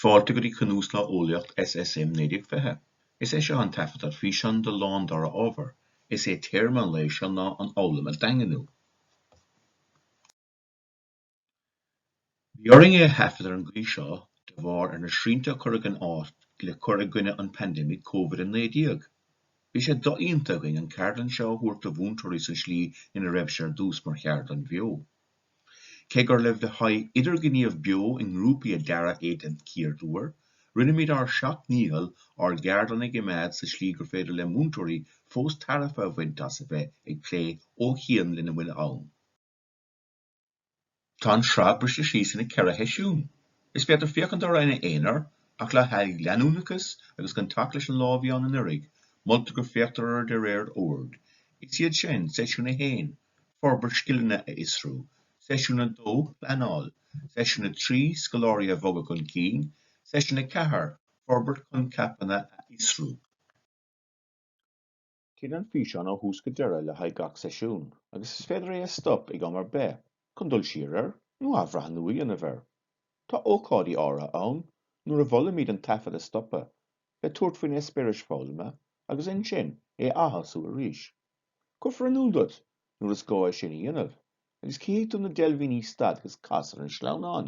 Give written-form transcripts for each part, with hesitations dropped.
Fáilte go dtí Cnuaslá Eolaíocht SSM 1920. Is é seo an taifeadadh físeáin de lá an dara ábhar. Is é téarma an lae seo ná an fhoghlaim a dhaingniú. Bhí orainn é a thaifead ar an gcaoi seo de bharr ar na srianta a cuireadh in áit le cur i gcoinne an pandemic Covid-19. Bhí sé dodhéanta againn an ceardlann seo a thabhairt do mhúinteoirí san slí ina raibh sé ar dtús mar cheardlann bheo. Cé gur le haghaidh idirghníomh beo i ngrúpaí a dearadh é den chéad uair, rinneamid ár seacht ndícheall ár gceardlann a choimeád sa slí gur féidir le múinteoirí fós tairbhe a bhaint as a bheith ag plé ó chian lena bhfuil ann. Tá an tsraith briste síos ina 4 sheisiún. Is féidir féachaint orthu ina aonar, ach le haghaidh leanúnachais agus chun teacht leis an lá a bhí ann anuraidh, moltar go féachtar orthu de réir oird. Is iad sin, Seisiún 1, Forbairt scileanna a fhiosrú. Seisiún 2, Pleanáil. Seisiún 3, Scoláirí a bhogadh chun cinn. Seisiún 4, Forbairt coincheapanna a fhiosrú. Téann an físeán ó thús go deireadh le haghaidh gach seisiún, agus is féidir é a stop ag am ar bith chun dul siar air nó athbhreithniú a dhéanamh air. Tá ócáidí áirithe ann nuair a mholaimid an taifead a stopadh le tabhairt faoin eispéireas foghlama agus ansin é a athosú arís. Cuirfear in iúl duit nuair is gá é sin a dhéanamh, agus cífidh tú na deilbhíní stad agus cas ar an sleamhnán.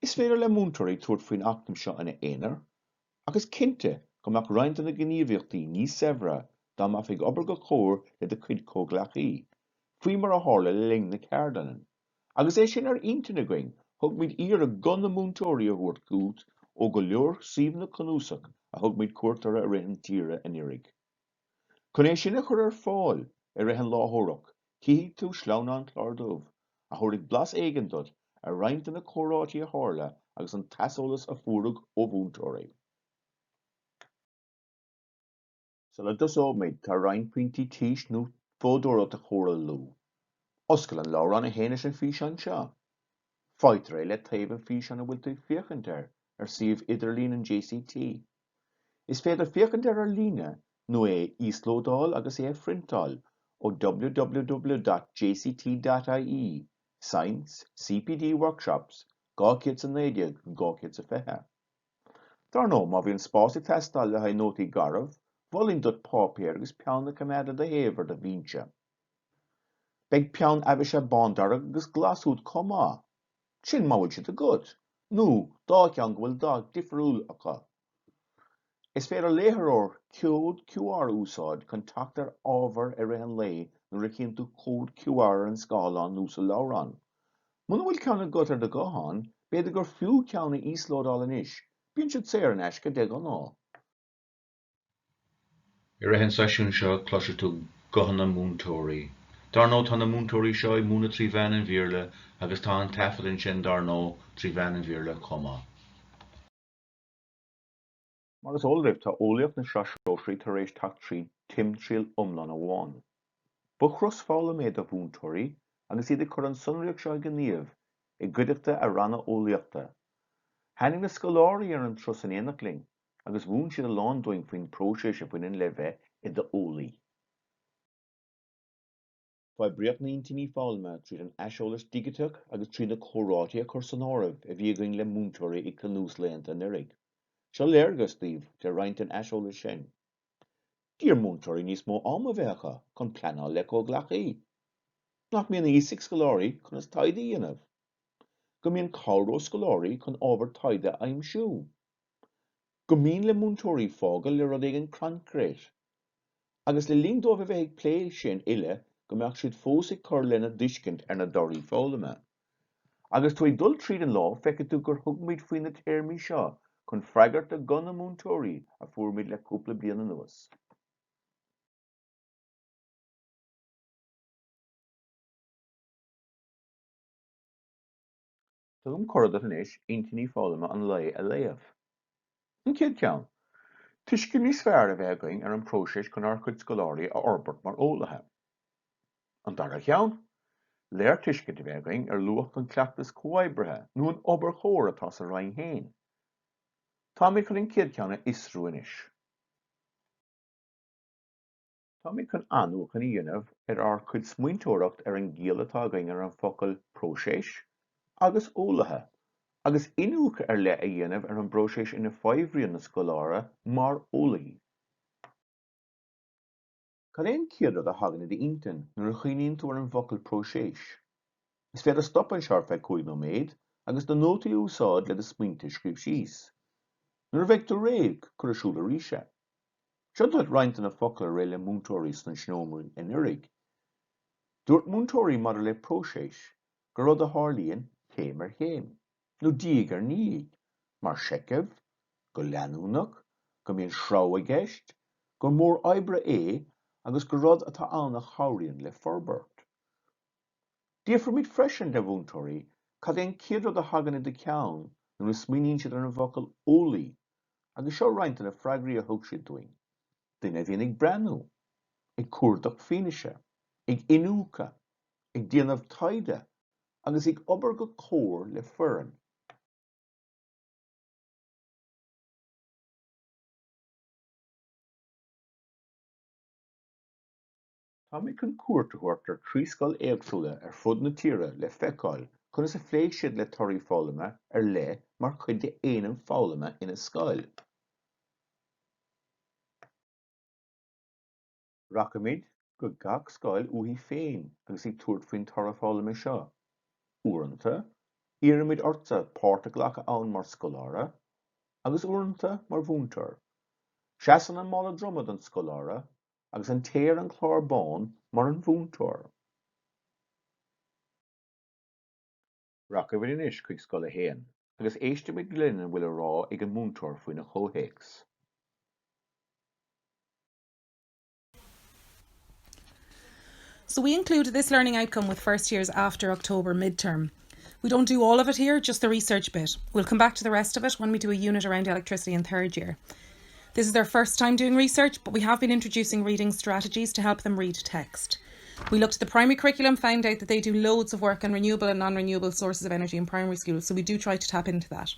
Is féidir le múinteoirí tabhairt faoin acmhainn seo ina aonar, ach is cinnte go mbeadh roinnt de na gníomhaíochtaí níos saibhre dá mbeifeá ag obair go comhar le do chuid comhghleacaí, faoi mar a tharla le linn na ceardlainne. Agus é sin ar intinn againn, thug muid iarraidh guth na múinteoirí a thabhairt chugat ó go leor suíomhanna cnuasach a thug muid cuairt orthu i rith an tsaoire anuraidh. Chun é sin a chur ar fáil i rith an láithreoireacht, cífidh tú sleamhnán clár dubh, a thabharfaidh blas éigin duit ar roinnt de na comhráití a tharla agus an t-aiseolas a fuaireadh ó mhúinteoirí. Sula dtosóimid, tá roinnt pointí tís nó fódóireacht a chóir a lua. Oscail an leabhrán a théann leis an bhfíseán seo. Faightear é le taobh an fhíseáin a bhfuil tú ag féachaint air ar suíomh idirlín an JCT. Is féidir féachaint air ar líne nó é a íoslódáil agus é a phriontáil ó www.jct.ie, Science, CPD Workshops, 219-220. Dar ndóigh, má bhíonn spás ag teastáil le haghaidh nótaí garbh, mholfainn duit páipéar agus peann a choimeád le do thaobh ar do bhinse. Beidh peann aibhsithe bándearg agus glas uait chomh maith. Sin má bhfuil siad agat, nó dá cheann go bhfuil dath difriúil acu. Is féidir léitheoir cód QR a úsáid chun teacht ar ábhar i rith an lae nuair a chíonn tú cód QR ar an scáileán nó sa leabhrán. Muna bhfuil ceann agat ar do ghuthán, b'fhéidir gur fiú ceann a íoslódáil anois, bíonn siad saor in aisce de ghnáth. I rith an seisiúin seo cloisfidh tú guthanna múinteoirí. Dar ndóigh tá na múinteoirí seo ag múineadh trí mheán an Bhéarla agus tá an taifead ansin dar ndóigh trí mheán an Bhéarla chomh maith. Mar is eol daoibh, tá eolaíocht na Sraithe Sóisearaí tar éis teacht tríd timthriall iomlán amháin. Ba thuras foghlama é do mhúinteoirí agus iad ag cur an tsonraíocht seo i ngníomh i gcuideachta a ranna eolaíochta. Tháinig na scoláirí ar an turas in éineacht linn agus mhúin siad a lán dúinn faoin bpróiseas a bhaineann le bheith i d'eolaí. Forbraíodh na intinní foghlama tríd an aiseolas digiteach agus trí na comhráití a chur san áireamh a bhí againn le múinteoirí ag cnuaslaethanta anuraidh. Seo léargas daoibh de roinnt den aiseolas sin. D'iarr múinteoirí níos mó ama a bheith acu chun pleanáil le comhghleacaí. Nach mbíonn a fhios ag scoláirí conas taighde a dhéanamh. Go mbíonn cabhair ó scoláirí chun ábhar taighde a aimsiú. Go mian le múinteoirí fágáil le rud éigin coincréit. Agus le linn dóibh a bheith ag plé sin uile go mbeadh siad fós ag cur lena dtuiscint ar na torthaí foghlama. Agus tú ag dul tríd an lá feicfidh tú gur thug muid faoi na téarmaí seo chun freagairt do ghuth na múinteoirí a fuair muid le cúpla bliain anuas. Tugaim cuireadh duit anois intinní foghlama an lae a léamh. An chéad cheann, tuiscint níos fearr a bheith againn ar an bpróiseas chun ár gcuid scoláirí a fhorbairt mar eolaithe. An dara ceann, léirtuiscint a bheith againn ar luach an chleachtais chomhoibrithe nó an obair chomhair atá sa roinn féin. Táimid chun an chéad cheann a fhiosrú anois. Táimid chun athnuachan a dhéanamh ar ár gcuid smaointeoireacht ar an gciall atá againn ar an focal 'próiseas' agus 'eolaithe' Agus iniúchadh ar leith a dhéanamh ar an bpróiseas ina bhfaibhríonn na scoláire mar eolaí. Cad é an chéad rud a thagann i d'intinn nuair a chuimhníonn tú ar an bhfocal 'próiseas'? Is féidir stop anseo ar feadh 5 nóiméad agus do nótaí a úsáid le do smaointe a scríobh síos. Nuair a bheidh tú réidh, cuir ar siúl arís é. Seo duit roinnt de na focail a rith le múinteoirí sna seomraí anuraidh. Dúirt múinteoirí maidir le próiseas gur rud a tharlaíonn céim ar chéim, nó diaidh ar ndiaidh, mar sheicheamh, go leanúnach, go mbíonn sreabhadh i gceist, gur modh oibre é agus gur rud atá ann a chabhraíonn le forbairt. D'fhiafraímid freisin de mhúinteoirí cad é an chéad rud a thagann i do cheann nuair a smaoiníonn siad ar an bhfocal 'eolaí' agus seo roinnt de na freagraí a thug siad dúinn, duine a bhíonn ag breathnú, ag cuardach fianaise, ag iniúchadh, ag déanamh taighde agus ag obair go comhar le foireann. Táimid chun cuairt a thabhairt ar thrí scoil éagsúla ar fud na tíre le feiceáil conas a phléigh siad le torthaí foghlama ar leith mar chuid d'aonad foghlama ina scoil. Rachaimid go gach scoil uaithi féin agus ag tabhairt faoin toradh foghlama seo. Uaireanta, iarraimid ortsa páirt a ghlacadh ann mar scoláire, agus uaireanta mar mhúinteoir. Seasann an mála droma don scoláire agus an té ar an chlár bán mar an mhúinteoir. Rachaimid anois chuig Scoil 1 agus éistfimid lena bhfuil a rá ag an múinteoir faoina chomhthéacs. So we include this learning outcome with first years after October midterm. We don't do all of it here, just the research bit. We'll come back to the rest of it when we do a unit around electricity in third year. This is their first time doing research, but we have been introducing reading strategies to help them read text. We looked at the primary curriculum, found out that they do loads of work on renewable and non-renewable sources of energy in primary school, so we do try to tap into that.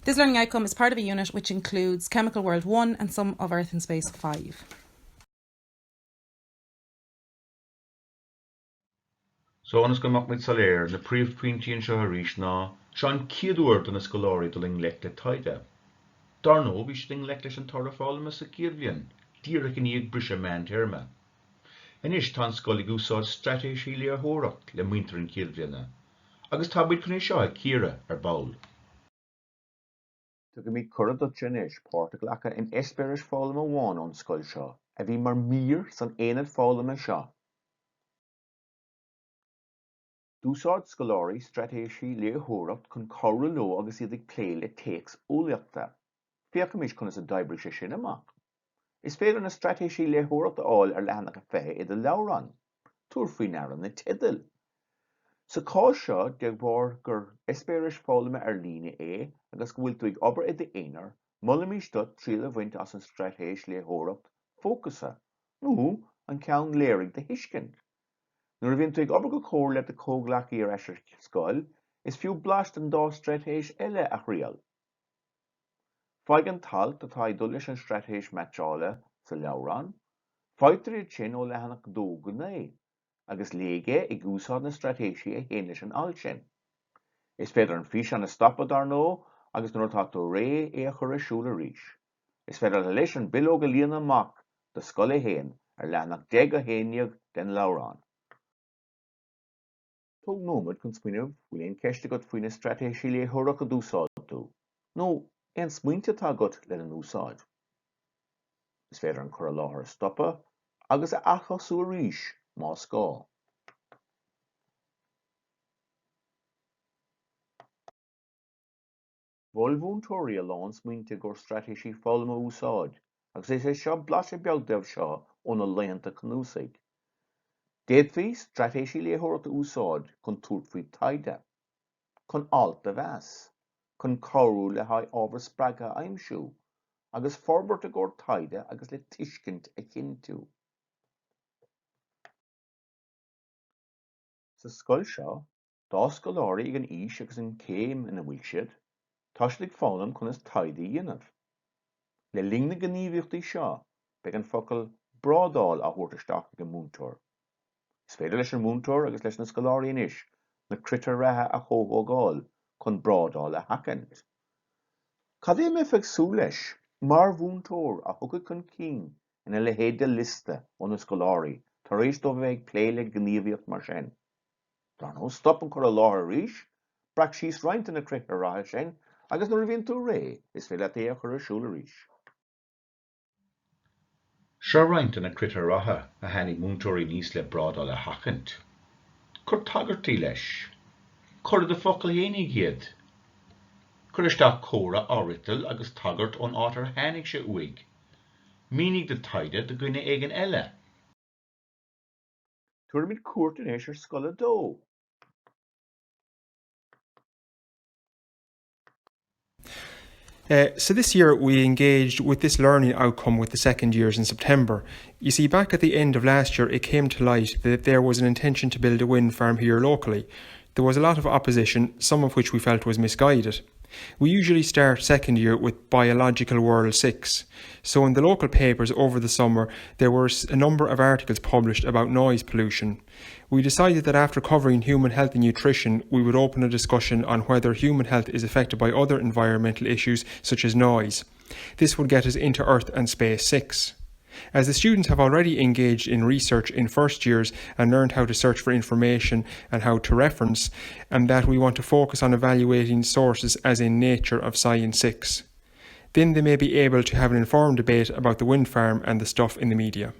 This learning outcome is part of a unit which includes Chemical World 1 and some of Earth and Space 5. So, ionas go mbeadh muid soiléir, na príomhphointí anseo arís ná, seo an chéad uair do na scoláirí dul i ngleic le taighde. Dar ndóigh, bhí siad i ngleic leis an toradh foghlama sa chéad bhliain, díreach i ndiaidh briseadh meántéarma. Anois tá an scoil ag úsáid straitéisí léitheoireacht le muintir an chéad bhliana, agus tá muid chun é seo a chíoradh ar ball. Tugaimid cuireadh duitse anois páirt a ghlacadh in eispéireas foghlama amháin ón scoil seo a bhí mar mhír san aonad foghlama seo. D'úsáid scoláirí straitéisí léitheoireacht chun cabhrú leo agus iad ag plé le téacs eolaíochta. Féachaimis conas a d'oibrigh sé sin amach. Is féidir na straitéisí léitheoireacht a fháil ar leathanach 20 i do leabhrán. Tabhair faoi ndeara na teidil. Sa chás seo, de bharr gur eispéireas foghlama ar líne é agus go bhfuil tú ag obair i d'aonar, molaimid duit triail a bhaint as an straitéis léitheoireacht fócasaithe, nó an ceann léirigh do thuiscint. Nuair a bhíonn tú ag obair go comhar le do chomhghleacaí ar ais ar scoil, is fiú blais den dá straitéis eile a thriail. Faigh an t-alt atá ag dul leis an straitéis meaitseála sa leabhrán, faightear iad sin ó leathanach 2 go 9, agus léigh é ag úsáid na straitéisí a théann leis an alt sin. Is féidir an físeán a stopadh, dar ndóigh, agus nuair atá tú réidh, é a chur ar siúl arís. Is féidir leat anois an bileog a líonadh amach do Scoil 1 ar leathanach 10 go 11 den leabhrán. Tóg nóiméad chun smaoineamh bhfuil aon cheist agat faoi na straitéisí léitheoireachta a d'úsáid tú, nó aon smaointe atá agat lena n-úsáid. Is féidir an cur i láthair a stopadh agus a ath-thosú arís más gá. Mhol mhúinteoirí a lán smaointe i gcomhair straitéisí foghlama a úsáid agus is é seo blaiseadh beag dóibh seo ó na laethanta cnuasaigh. D'fhéadfaí straitéisí léitheoireachta a úsáid chun tabhairt faoi taighde, chun alt a mheas, chun cabhrú le haghaidh ábhar spreagtha a aimsiú, agus forbairt i gcomhair taighde agus le tuiscint a chinntiú. Sa scoil seo, Dá scoláirí ag an aois agus an chéim ina bhfuil siad, tá siad ag foghlaim conas taighde a dhéanamh. Le linn na ngníomhaíochtaí seo, beidh an focal 'brádáil' á thabhairt isteach ag an múinteoir. Is féidir leis an múinteoir agus leis na scoláirí anois na critéir ratha a chomhthógáil. chun brádáil a sheachaint. Cad é a mbeifeá ag súil leis, mar mhúinteoir, a thiocfadh chun cinn ina leithéid de liosta ó na scoláirí tar éis dóibh a bheith ag plé le gníomhaíocht mar sin? Dar ndóigh, stop an cur i láthair arís, breac síos roinnt de na critéir ratha sin agus nuair a bhíonn tú réidh, is féidir leat é a chur ar siúl arís. Seo roinnt de na critéir ratha a tháinig múinteoirí aníos le brádáil a sheachaint. Cuir tagairtí leis. Cuir i do focail fhéinig iad. Cuir isteach comhrá athfhriotail agus tagairt ón áit ar tháinig sé uaidh. Mínigh do taighde do dhuine éigin eile. Tabharfaimid cuairt anois ar Scoil 2. Uh, so this year we engaged with this learning outcome with the second years in September. You see, back at the end of last year, it came to light that there was an intention to build a wind farm here locally. There was a lot of opposition, some of which we felt was misguided. We usually start second year with Biological World 6. So in the local papers over the summer, there were a number of articles published about noise pollution. We decided that after covering human health and nutrition, we would open a discussion on whether human health is affected by other environmental issues such as noise. This would get us into Earth and Space 6. As the students have already engaged in research in first years and learned how to search for information and how to reference, and that we want to focus on evaluating sources as in nature of Science 6. Then they may be able to have an informed debate about the wind farm and the stuff in the media.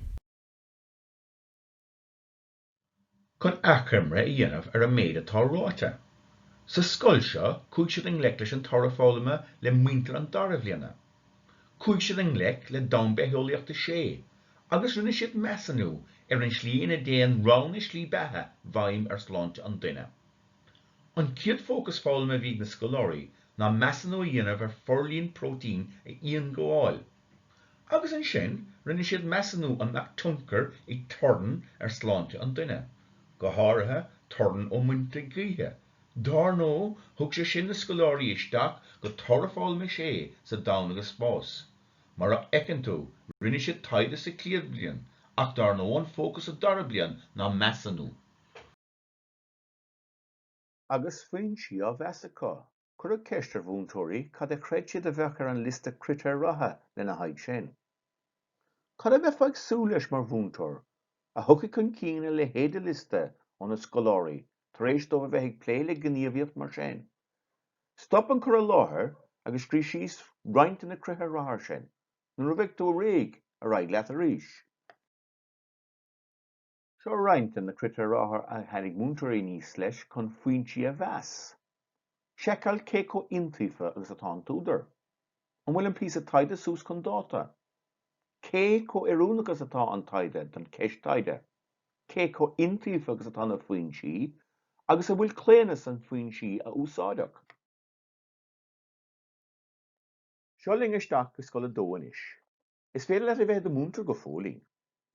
Chun achoimre a dhéanamh ar an méid atá ráite, sa scoil seo chuaigh siad i ngleic leis an toradh foghlama le muintir an dara bhliana. Chuaigh siad i ngleic le Domhan Bitheolaíochta 6 agus rinne siad measúnú ar an slí ina dtéann roghanna slí beatha bhfeidhm ar shláinte an duine. An chéad fócas foghlama a bhí ag na scoláirí ná measúnú a dhéanamh ar forlíon próitéin a ionghabháil. Agus ansin rinne siad measúnú an mbeadh tionchar ag torann ar shláinte an duine, go háirithe torann ó mhuilte gaoithe. Dár ndóigh, thug sé sin na scoláirí isteach go Toradh Foghlama 6 sa Domhan agus Spás. Mar a fheiceann tú, rinne siad taighde sa chéad bhliain, ach dár ndóigh an fócas sa dara bliain ná measúnú. Agus foinsí á mheas acu. Cuireadh ceist ar mhúinteoirí cad a chreid siad a bheadh ar an liosta critéar ratha lena haghaidh sin. Cad a bheifeá ag súil leis mar mhúinteoir a thiocfadh chun cinn ina leithéid de liosta ó na scoláirí tar éis dóibh a bheith ag plé le gníomhaíocht mar sin? Stop an cur i láthair agus scríobh síos roinnt de na critéir ratha sin. Nuair a bheidh tú réidh, ar aghaidh leat arís. Seo roinnt de na critéir ratha a tháinig múinteoirí aníos leis chun foinsí a mheas. Seiceáil cé chomh iontaofa agus atá an t-údar. An bhfuil an píosa taighde suas chun dáta? Cé chomh oiriúnach is atá an taighde don cheist taighde? Cé chomh iontaofa agus atá na foinsí agus an bhfuil claonadh sna foinsí a úsáideadh? Seo linn isteach i Scoil 2 anois. Is féidir leat a bheith i do mhúinteoir go fóillín.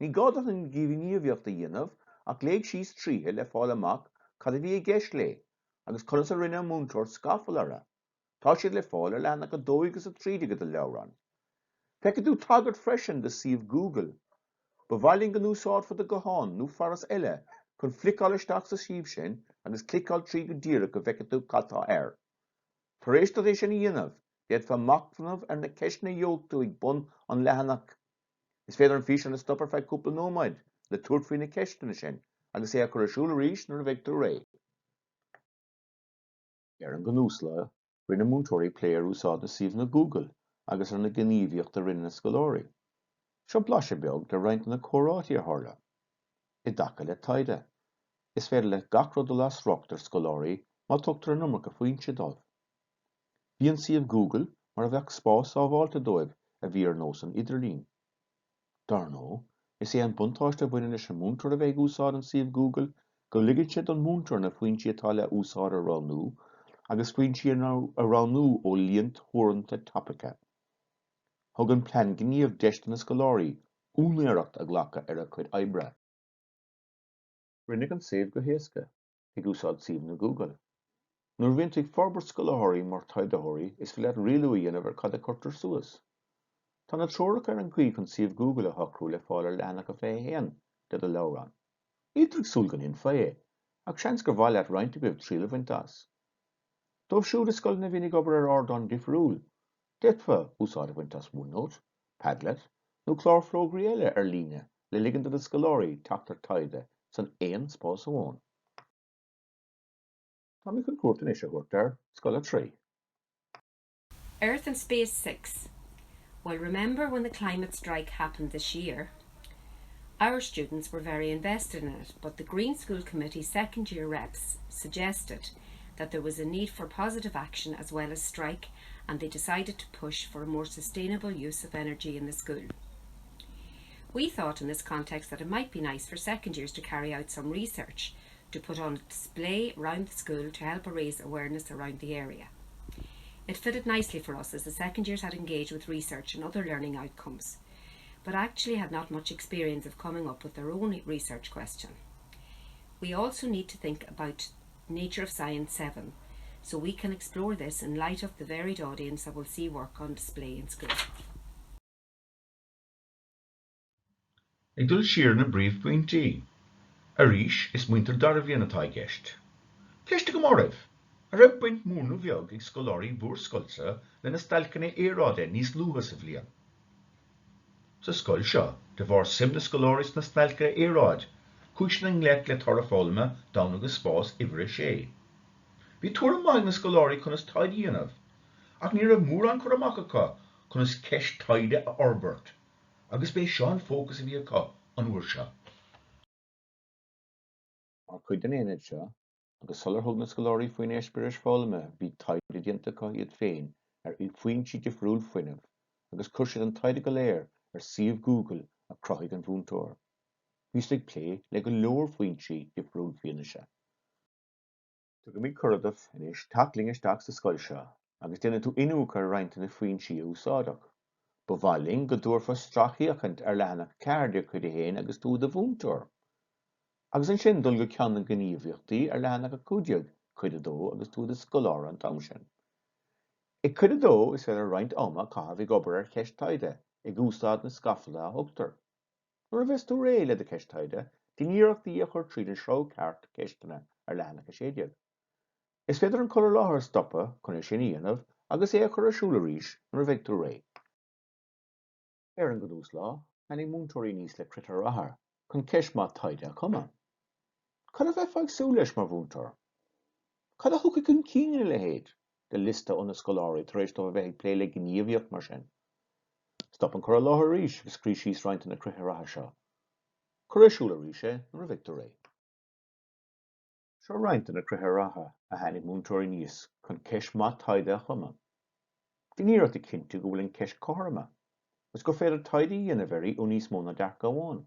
Ní gá duit an ghníomhaíocht a dhéanamh ach léigh síos tríthi le fáil amach cad a bhí i gceist léi agus conas a rinne an múinteoir scafall uirthi. Tá siad le fáil ar leathanach 2 agus 13 i do leabhrán. Feicfidh tú tagairt freisin do suíomh Google. Ba mhaith linn go n-úsáidfeá do ghuthán nó fearas eile chun fliceáil isteach sa suíomh sin agus cliceáil tríd go díreach go bhfeicfidh tú cad tá air. Tar éis duit é sin a dhéanamh, d'fhéadfá machnamh ar na ceisteanna a gheobhaidh tú ag bun an leathanaigh. Is féidir an físeán a stop ar feadh cúpla nóiméad le tabhairt faoi na ceisteanna sin agus é a chur ar siúl arís nuair a bheidh tú réidh. Ar an gcnuaslá, rinne múinteoirí plé ar úsáid na suíomhanna Google agus ar na gníomhaíochtaí a rinne na scoláirí. Seo blaiseadh beag de roinnt de na comhráití a tharla. I dtaca le taighde, is féidir le gach rud dul as riocht ar scoláirí má tugtar an iomarca foinse dóibh. Bhí an suíomh Google mar a bheadh spás sábháilte dóibh a bhí ar nós an idirlín. Dar ndóigh, is é an buntáiste a bhaineann leis an múinteoir a bheith ag úsáid an suíomh Google go ligeann sé don mhúinteoir na foinsí atá le úsáid a roghnú agus foinsí a roghnú ó líon teoranta topaice. Thug an plean gnímh deis do na scoláirí úinéireacht a ghlacadh ar a gcuid oibre. Rinneadh an suíomh go héasca. ag úsáid suíomhanna Google. Nuair a bhíonn tú ag forbairt scoláirí mar taighdeoirí, is féidir leat rialú a dhéanamh ar cad a chuirtear suas. Tá na treoracha ar an gcaoi chun suíomh Google a shocrú le fáil ar leathanach 21 de do leabhrán. Níltear ag súil go ndéanfá é, ach seans gur mhaith leat roinnt agaibh triail a bhaint as. Dóibh siúd i scoileanna a bhíonn ag obair ar ardán difriúil, d'fhéadfá úsáid a bhaint as OneNote, Padlet nó clár fógraí eile ar líne le ligean do do scoláirí teacht ar taighde san aon spás amháin. Táimid chun cuairt anois a thabhairt ar Scoil 3. Earth and Space 6 Well remember when the climate strike happened this year? Our students were very invested in it, but the Green School Committee second year reps suggested that there was a need for positive action as well as strike and they decided to push for a more sustainable use of energy in the school. We thought in this context that it might be nice for second years to carry out some research to put on display round the school to help raise awareness around the area. It fitted nicely for us as the second years had engaged with research and other learning outcomes, but actually had not much experience of coming up with their own research question. We also need to think about Nature of Science 7, so we can explore this in light of the varied audience that will see work on display in school. Ag dul siar ar na bpríomhphointí. Arís, is muintir dara bhliain atá i gceist. Ceist agam oraibh, an raibh baint mhór nó bheag ag scoláirí bhur scoilse le na stailceanna aeráide níos luaithe sa bhliain? Sa scoil seo, de bharr suim na scoláirí sna stailceanna aeráide, chuaigh siad i ngleic le toradh foghlama Domhan agus Spás uimhir a sé. Bhí tuairim mhaith ag na scoláirí conas taighde a dhéanamh, ach ní raibh mórán cur amach acu conas ceist taighde a fhorbairt. Agus b'é seo an fócas a bhí acu an uair seo. Mar chuid den aonad seo, agus sular thug na scoláirí faoin eispéireas foghlama, bhí taighde déanta acu iad féin ar fhoinsí difriúil fuinnimh agus chuir siad an taighde go léir ar suíomh Google a chruthaigh an mhúinteoir. Bhí siad ag plé le go leor foinsí difriúil fianaise. Tugaimid cuireadh duit anois teacht linn isteach sa scoil seo agus déanfaidh tú iniúchadh ar roinnt de na foinsí a úsáideadh. Ba mhaith linn go dtabharfá sracfhéachaint ar leathanach 14 Cuid 1 agus tú i do mhúinteoir, agus ansin dul go ceann na ngníomhaíochtaí ar leathanach 15 Cuid 2 agus tú i do scoláire an t-am sin. I Cuid 2 is féidir roinnt ama a chaitheamh ag obair ar cheist taighde ag úsáid na scafalda a thugtar. Nuair a bheas tú réidh le do cheist taighde, déan iarracht í a chur tríd an sreabhadh ceart ceisteanna ar leathanach 16. Is féidir an cur i láthair a stopadh chun é sin a dhéanamh agus é a chur ar siúl arís nuair a bheidh tú réidh. Ar an gcnuaslá, tháinig múinteoirí aníos le critéir ratha chun ceist mhaith taighde a chumadh. Cad a bheifeá ag súil leis mar mhúinteoir? Cad a thiocfadh chun cinn ina leithéid de liosta ó na scoláirí tar éis dóibh a bheith ag plé le gníomhaíocht mar sin? Stop an cur i láthair arís agus scríobh síos roinnt de na critéir ratha seo. Cuir ar siúl arís é nuair a bheidh tú réidh. Seo roinnt de na critéir ratha a tháinig múinteoirí aníos chun ceist mhaith taighde a chumadh. Déan iarracht a chinntiú go bhfuil an cheist cothrom agus gur féidir taighde a dhéanamh uirthi ó níos mó ná dearcadh amháin.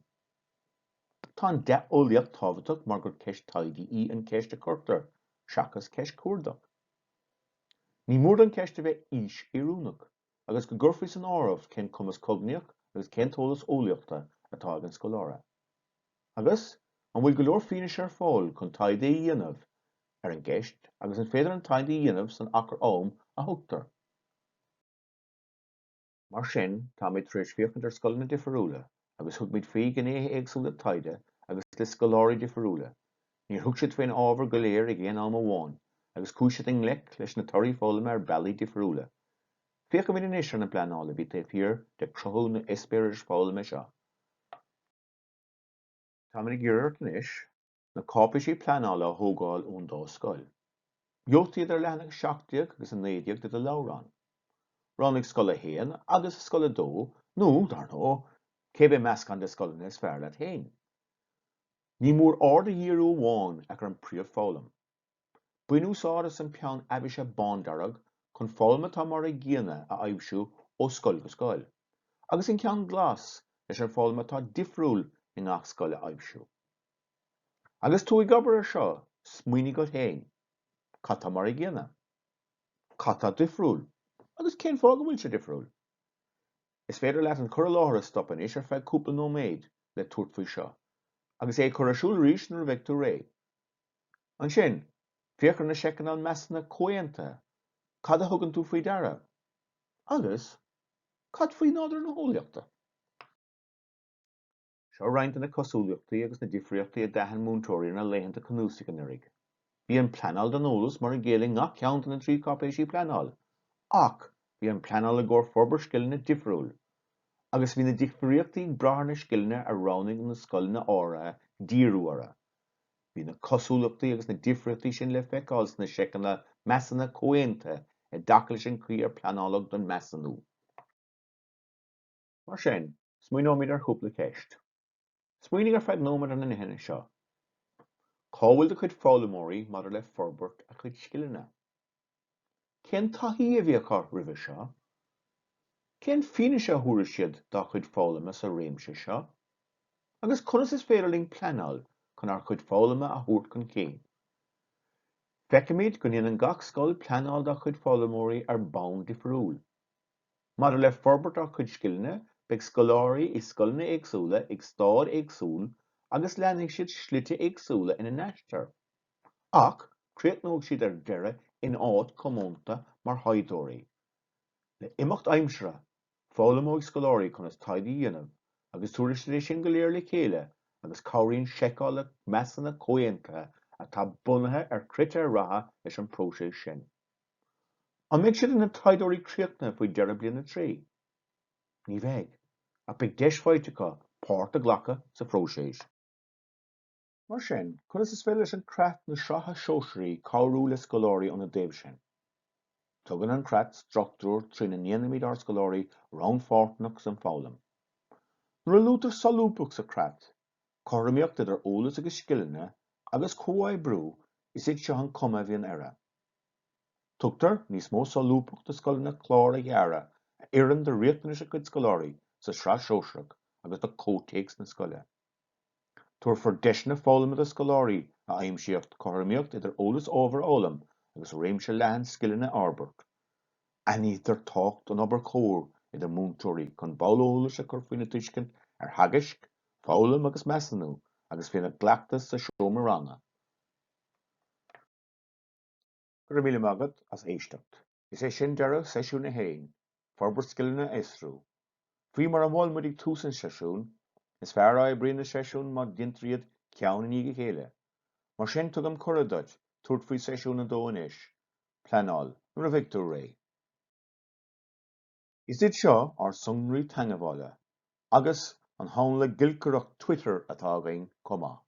Tá an dea-eolaíocht tábhachtach mar gur ceist taighde í an cheist a chuirtear seachas ceist cuardaigh. Ní mór don cheist a bheith aois-oiriúnach. agus go gcuirfí san áireamh cén cumas cognaíoch agus cén t-eolas eolaíochta atá ag an scoláire. Agus, an bhfuil go leor fianaise ar fáil chun taighde a dhéanamh ar an gceist agus an féidir an taighde a dhéanamh san achar am a thugtar? Mar sin, táimid tar éis féachaint ar scoileanna difriúla agus thug muid faoi ghnéithe éagsúla taighde agus le scoláirí difriúla. Níor thug siad faoin ábhar go léir ag aon am amháin agus chuaigh siad i ngleic leis na torthaí foghlama ar bhealaí difriúla. Féachfaimid anois ar an bpleanáil a bhí taobh thiar de chruthú na n-eispéireas foghlama seo. Táimid ag iarraidh ort anois na cáipéisí pleanála a thógáil ón dá scoil. Gheobhaidh tú iad ar leathanach 17 agus 19 de do leabhrán. Roghnaigh Scoil 1 agus Scoil 2 nó, dar ndóigh, cébé meascán de scoileanna is fearr leat féin. Ní mór aird a dhíriú amháin ach ar an príomhfhoghlaim. Bain úsáid as an peann aibhsithe bándearg chun foghlaim atá mar an gcéanna a aibhsiú ó scoil go scoil, agus an ceann glas leis an foghlaim atá difriúil i ngach scoil a aibhsiú. Agus tú ag obair air seo, smaoinigh duit féin, cad tá mar an gcéanna? Cad tá difriúil? Agus cén fáth go bhfuil sé difriúil? Is féidir leat an cur i láthair a stopadh anois ar feadh cúpla nóiméad le tabhairt faoi seo, agus é a chur ar siúl arís nuair a bheidh tú réidh. Ansin, féach ar na seiceanna measúnaithe comhaontaithe, cad a thugann tú faoi deara? Agus, cad faoi nádúr na heolaíochta? Seo roinnt de na cosúlachtaí agus na difríochtaí a d'aithin múinteoirí ar na laethanta cnuasaigh anuraidh. Bhí an pleanáil don eolas mar a gcéile i ngach ceann de na 3 cáipéisí pleanáil, ach bhí an pleanáil i gcomhair forbairt scileanna difriúil, agus bhí na difríochtaí ag brath ar na scileanna a roghnaigh na scoileanna áirithe díriú orthu. Bhí na cosúlachtaí agus na difríochtaí sin le feiceáil sna seiceanna measúnaithe comhaontaithe i dtaca leis an chaoi ar pleanáladh don mheasúnú. Mar sin, smaoineoimid ar chúpla ceist. Smaoinigh ar feadh nóiméad ar na nithe seo. Cá bhfuil do chuid foghlaimeoirí maidir le forbairt a gcuid scileanna? Cén taithí a bhí acu roimhe seo? Cén fianaise a thabharfaidh siad dá gcuid foghlama sa réimse seo? Agus conas is féidir linn pleanáil chun ár gcuid foghlama a thabhairt chun cinn? Feicimid go ndéanann gach scoil pleanáil dá cuid foghlaimeoirí ar bhonn difriúil. Maidir le forbairt a gcuid scileanna, beidh scoláirí i scoileanna éagsúla ag staid éagsúil agus leanfaidh siad slite éagsúla ina n-aistear. Ach críochnóidh siad ar deireadh in áit chomónta mar thaighdeoirí. Le himeacht aimsire, foghlaimeoidh scoláirí conas taighde a dhéanamh agus tabharfaidh siad é sin go léir le chéile agus cabhraíonn seiceálacha measúnaithe comhaontaithe atá bunaithe ar chritéir ratha leis an bpróiseas sin. An mbeidh siad ina dtaighdeoirí críochnaithe faoi dheireadh bliain 3? Ní bheidh, ach beidh deis faighte acu páirt a ghlacadh sa phróiseas. Mar sin, conas is féidir leis an Creat na Sraithe Sóisearaí cabhrú le scoláirí óna dtaobh sin? Tugann an Creat struchtúr trína ndéanaimid ár scoláirí rannpháirteach san foghlaim. Nuair a luaitear solúbthacht sa Chreat, cothromaíocht idir eolas agus scileanna, agus comhoibriú, is iad seo an cuma a bhíonn orthu. Tugtar níos mó solúbthacht do scoileanna cláir a dhearadh a oireann do riachtanais a gcuid scoláirí sa tsraith shóisearach agus do chomhthéacs na scoile. Tabharfar deiseanna foghlama do scoláirí a aimsíodh cothromaíocht idir eolas ábhair a fhoghlaim agus réimse leathan scileanna a fhorbairt. Aithnítear tábhacht an obair chomhair idir múinteoirí chun bonn eolais a chur faoina dtuiscint ar theagaisc, foghlaim agus measúnú agus faoina gcleachtas sa seomra ranga. Go raibh míle maith agat as éisteacht. Is é sin deireadh Seisiún 1, Forbairt Scileanna a Fhiosrú. Faoi mar a mhol muid ag tús an tseisiúin, is fearr a oibríonn na seisiúin má dhéantar iad ceann i ndiaidh a chéile. Mar sin tugaim cuireadh duit tabhairt faoi Seisiún 2 anois, Pleanáil, nuair a bheidh tú réidh. Is iad seo ár sonraí teagmhála agus an hanla giolcaireachta Twitter atá againn chomh maith.